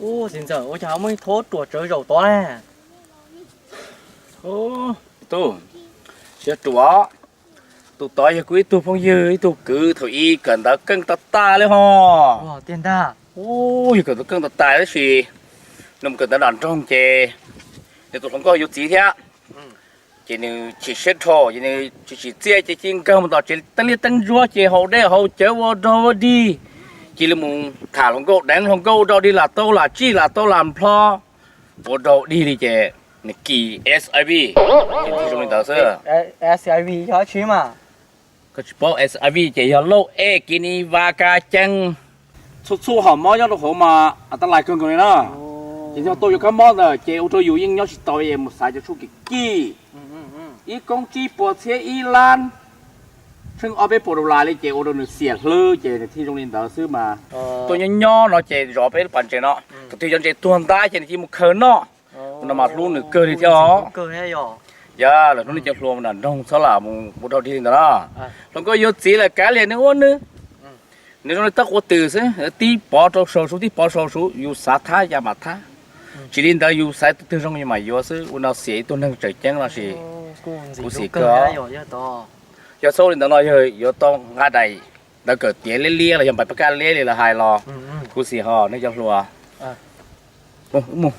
Ub, txiv ntxawm, ua cas ho muaj ib thob ruam tsawv zaum tod ne? Ub, tub, tsis yog ruam, tus tod yog kuv ib tug phooj ywg ib tug kwv thaum ub kawm ntawv keej tag tag li ho. Ub, yog kawm ntawv keej tag tag tab sis nws mus kawm ntawv nram nroog ces nws tus hluas nkauj yuav txiv thiab. Ces nws chim siab dhau ces nws tsis tsim txiaj ces cia nkawg mus tom tsev teeb liab teeb ntsuab ces haus dej haus cawv ua dog ua dig. Cia li mus tham hluas nkauj deev hluas nkauj ua dog dig lam tau lam tsij lam tau lam nplho ua dog dig li ces nws kis S I V. Ces thiaj zoo li ntawd xwb. S I V yog dab tsi mas? Koj tsis paub S I V ces yog lauj ej kiv ni va ka ceeb. Txhua txhua hom mob nyob rau hauv mas antalais kawg nkaus li na. Ces yog tau yuav kab mob ntawd ces ua rau yus yeej nyob tsis tau es mus xaiv cov tshuaj kim kij ib koob tsib puas txhiab ib lab, tsheej ob peb puas dollar li ces ua rau nws xiam hlwb ces nws thiaj zoo li ntawd xwb mas. Tuaj nyob nyob no ces zov peb lub pas ntses no, thaum twg cov ntses tuag ntab ces nws cia mus khaws noj. Ua no mas hlub nws kawg li thiab os. Yog lawm hnub no cov hluas nram nroog txhob lam mus ua dog dig li ntawd na. Hluas nkauj yuav txiv lawm kav liam nws ua nws. Nws zoo li tab quav twm xwb, tib pov rau saum saud tib pov saum saud, yus xav thab yus mam thab. Tsis li ntawd yus xaiv tus twg zoo yus mam yuav xwb, ua no xiam ib tug neeg tseem ceeb los sis kuv xim kawg. Yog txhob li ntawd no yog yuav tau nqa daim ntawv kawm tiav liab liab los yog npaim pab kaj liab li lawv hais los kuv xim ho nej cov hluas. Mus.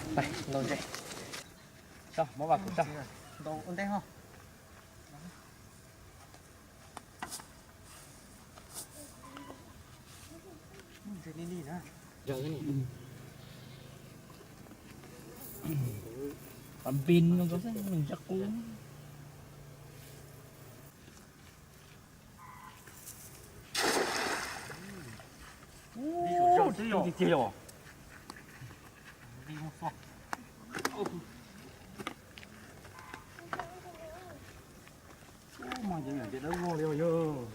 Ub, mas cov niam ntses dawb vog li os yog.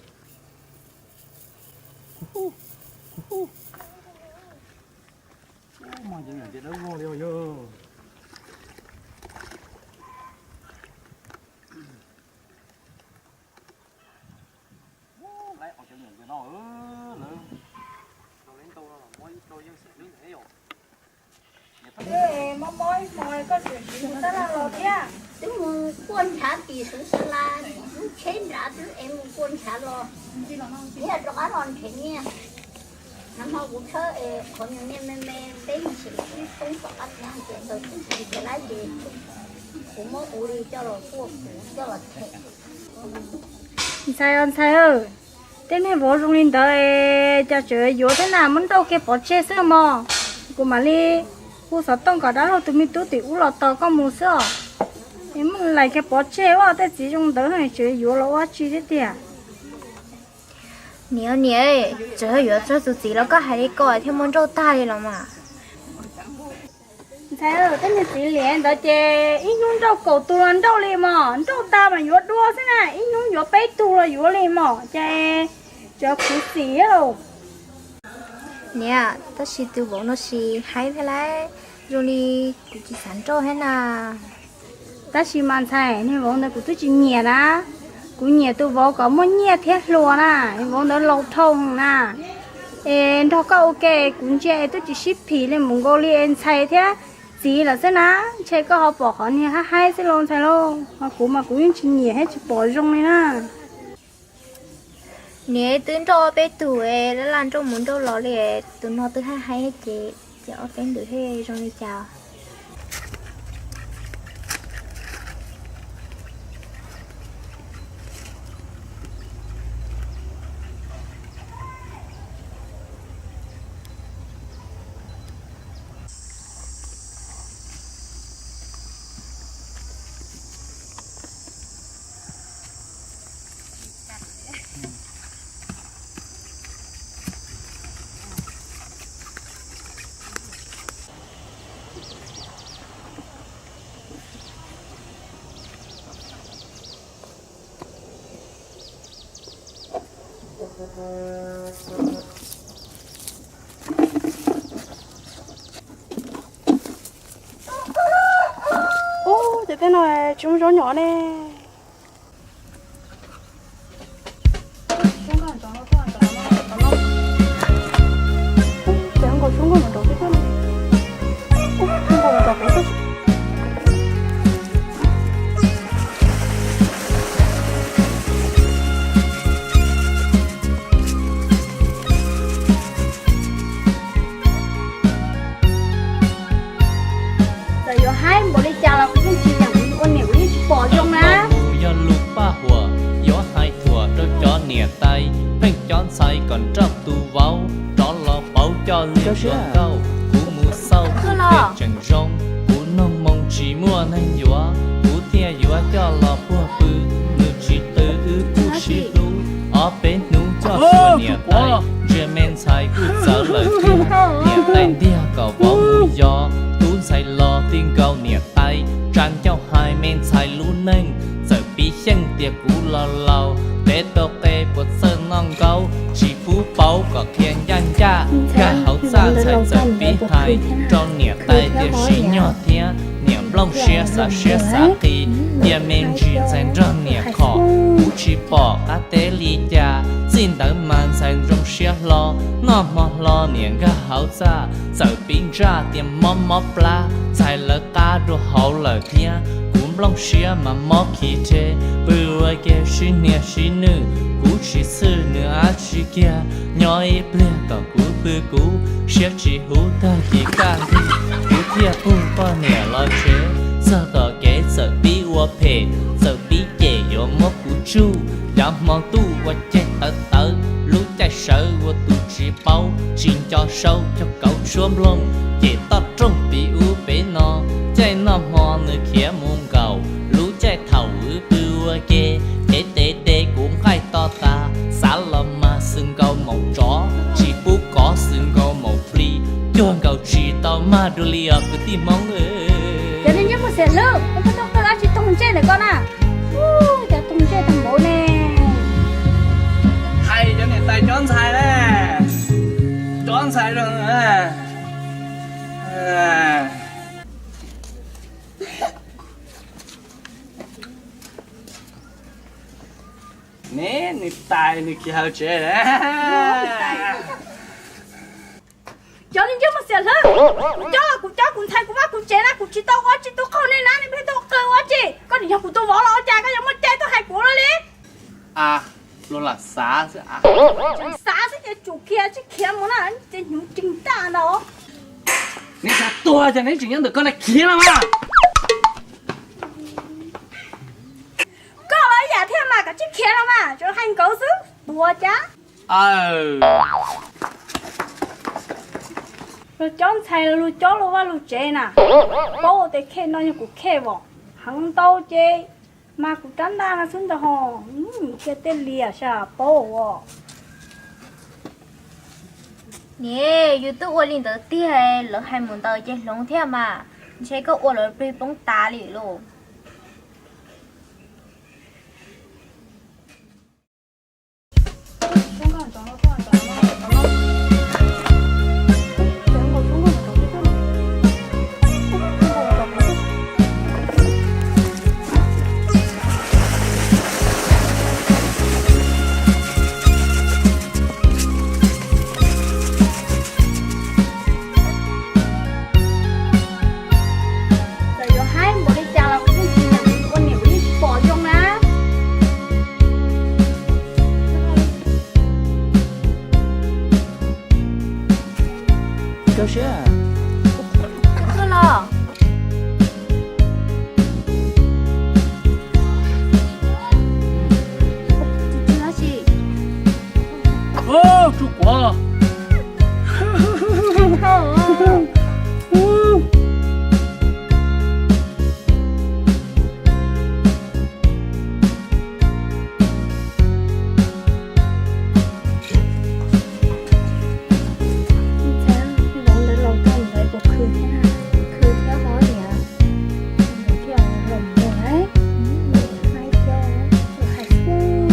Ub, mas cov niam ntses dawb vog li os yog. Laib cov niam ntses no, lawv mob mob ib hmo koj tseem siv mus tab laj los thiab. Twb mus kuaj ntshav tim Suav Xas Las lub tsheb nrad twb es mus kuaj ntshav los. Nyiaj rov qab los nrhiav nyiaj. Nag hmo kuv tshawb es qhov niag nyiaj me me peb xees tsib poob tom qab txiv ces tau tsib xees kiag lawm ces kuv muab ua li coj los kuaj kuv coj los them. Ntxhais os ntxhais, tej niag vauv zoo li ntawd es cas tseem yuav thiab na, muab nrauj kiag pov tseg xwb mog. Kuv mam li hu xov tooj kom dab laug tus me tub tim ub los tos koj mus xwb os. Es muab lais kiag pov tseg, tej txiv zoo ntawd tseem yuav los ua tsi thiab tiag. Niam niam, tseem yuav txog tus txiv los koj hais li ko thiaj muab nrauj tag li los mas. Ntxhais, tej niag txiv liam ntawd ces ib hnub nrauj kaum tus los nrauj li mog, nrauj tag mas yuav dua xwb na, ib hnub yuav peb tug los yuav li mog, ces tseem khuv xim. Niam, tab sis tus vauv no tsis haib thiab lauj, zoo li kuv tsis xav nrauj thiab na. Tab sis mas ntxhais, niag vauv ntawd kuv twb tsis nyiam na. Kuv nyiam tus vauv kom muaj nyiaj thiab hluas na, vauv ntawd laus dhau na. Es nrog koj ua ke kuv ntsia es twb tsis sib phim li mus nkaus li es ntxhais thiab txiv lawm xwb na. Ntshe koj ho pom qhov niag haib haib xwb lauj ntxhais lauj, ho kuv mas kuv yeej tsis nyiam thiab tsis pom zoo li na. Niam, twb nrauj ob peb tug es laj laj nrauj mus nrauj los li, tus no twb haib haib ces ces ob peb ntawd thiaj zoo li cas. Ub, ces tej no tsis muaj zaub nyom ne. Ces nkaus xub nkauj nrov nrov xwb thiab. Npaum li cas los kuv yeej tsis nyiam, kuv ua niam kuv yeej tsis pom zoo na. Mus yog lus paj huam, yuav hais thuam rau cov niam tais, pheej cov ntxhais kom nrauj tus vauv, rov los pauv coj li hluas nkauj. Kuv mus xauj kuv thiaj tseem zoo, kuv noog moo tsis muaj neeg yuav, kuv thiaj yuav coj los puag pw, nws tsis qw wb kuj sib hlub, ob peb hnub coj txhua niam tais, ntsia me ntxhais kuj txawv lawm thiab, niam tais ntiag kom vauv mus yos, tub ntxhais los ti nkaus niam tais, tsa ncauj hais me ntxhais lub neej, txawm piv xyeej tias kuv los laus, peb tau qe puas txawj noj nkaub, tsis pub paub kom qhia ncaj ncaj, nkag hauv txaj ntxhais txawm piv hais, rau niam tais tias sib nyog thiab, niam nplooj siab xav siab xav qis, cia me ntsis ntxhais nrog niam khom, kuv tsis pom qab teb li cas, txij ntawd mas ntxhais zoo siab hlo, noj hmo hlo niam nkag hauv txaj, txawm piv ntsaj tias mob mob plab, ntxhais lawv qab dua hauv lawm thiab, kuv nplooj siab mas mob khi rhe, pw ua ke sib hnia sib nwj, kuv tsis txhwj nws dab tsi kiag, nyob ib pliag kom kuv pw kuv, siab tsis huv tag kis kaj ntug, kuv thiaj pug poj niam los tsev, txog tom kev txawm pib ua phem, txawm pib cem yuav muab kuv tsuj, yav hmo ntuj ua ceg tawv tawv, lub caij sawv ua tus tsis paub, tsis nco saub cog kauv tshuab nplooj, cem toj rooj pib ub peb no, caij noj hmo nws khiav mus nkaum, lub caij thaum wb pw ua ke, kev tev de kuv nqaij to tas, xav los mas xwm nkaus maum tsov, tsis pub kov xwm nkaus maum plig, cuag nkaus tsis tau mag dua li os kwv tij Hmoob. Cov neeg nyob muaj xiam hlwb, koj muaj tau qw dab tsi toog ntsej ntawm koj na? Cov toog ntsej tag npaum ne. Hais cov niam tais cov ntxhais ne, cov ntxhais zoo. Ne, nws tais nws khiav hauv tsev. Cov neeg nyob muaj xiam hlwb, kuv cob los kuv cob, kuv ntxhais kuv vaj kuv tsev na, kuv tsis tau ua tsis tau qaug nej na, nej pheej tau qw ua tsi? Koj nim yog kuv tus vauv los ua cas koj yuav muaj cai tuaj hais kuv luaj li? Luag lam xav xwb. Xav xwb ces tsum khiav tsis khiav mus na, ces hnyuv tsees tag no. Neb xav tuag ces neb tseem nyob ntawm koj na, khiav los mas. Koj los ib yam thiab mas, koj tsis khiav los mas, tsuas hais nkawd xwb, tuag cas. Luag cob ntxhais los luag cob luag vaj luag tsev na, paub ua tes khej no yog kuv khej vom, heev ntau ces mas kuv rab ntaj no xwb ntag ho, cia tej liam sas paub os. Niam, yus twb ua li ntawd tiag, lawv hais mus ntawd ces hloov thiab mas, ntshe koj ua lawv plig poob tas li lauj. Txawm yuav haib npaum li cas los kuv yeej tsis nyiam, kuv ua niam kuv yeej tsis pom zoo na. Koj siab. Koj los. Tsis tsis no tsis. Tsuj quav. Ntxhais, vauv ntawd los tau ntxhais puas khwv thiab na? Khwv thiab hov niam. Thiab los mus lawm. Hais tias hais xwb.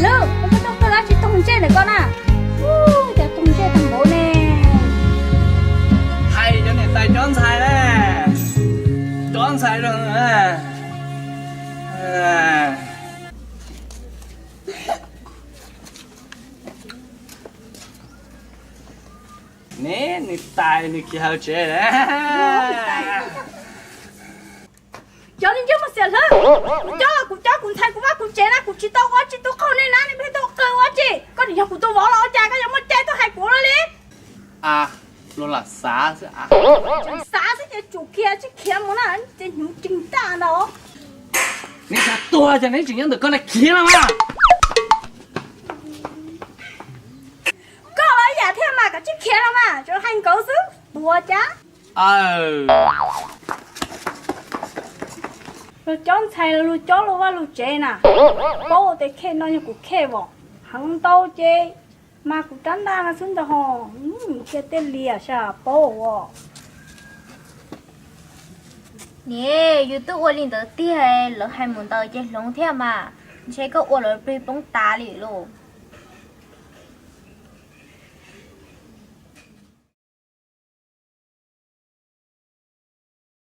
Lwm, koj muaj tau kawg dab tsi toog ntsej ntawm koj na? Ua cas toog ntsej tag npaum ne? Hais cov niam tais cov ntxhais na, cov ntxhais zoo na. Ne, niam tais nws khiav hauv tsev. Cov niag ntsej muag xiam hlwb, kuv cob los kuv cob, kuv ntxhais kuv vaj kuv tsev na, kuv tsis tau ua tsis tau qaug nej na, nej pheej tau qw ua tsi. Koj nim yog kuv tus vauv los ua cas koj yuav muaj cai tuaj hais kuv ua luaj li? A, luag lam xav xwb a. Xav xwb ces tsum khiav, tsis khiav mus na, ces hnyuv tseeg tag ntawd. Neb xav tuag ces neb tseem nyob ntawm koj na, khiav los mas. Koj los ib yam thiab mas, koj tsis khiav los mas, tsuas hais nkawd xwb, tuag cas. Luag cob ntxhais los luag cob luag vaj luag tsev na, paub ua tes khej no yog kuv khej os, heev ntau ces mas kuv rab ntaj no xwb ntag ho, cia tej lias sas paub os. Niam, yus twb ua li ntawd tiag, lawv hais mus ntawd ces hloov thiab mas, ntshe koj ua lawv plig poob tas li lauj.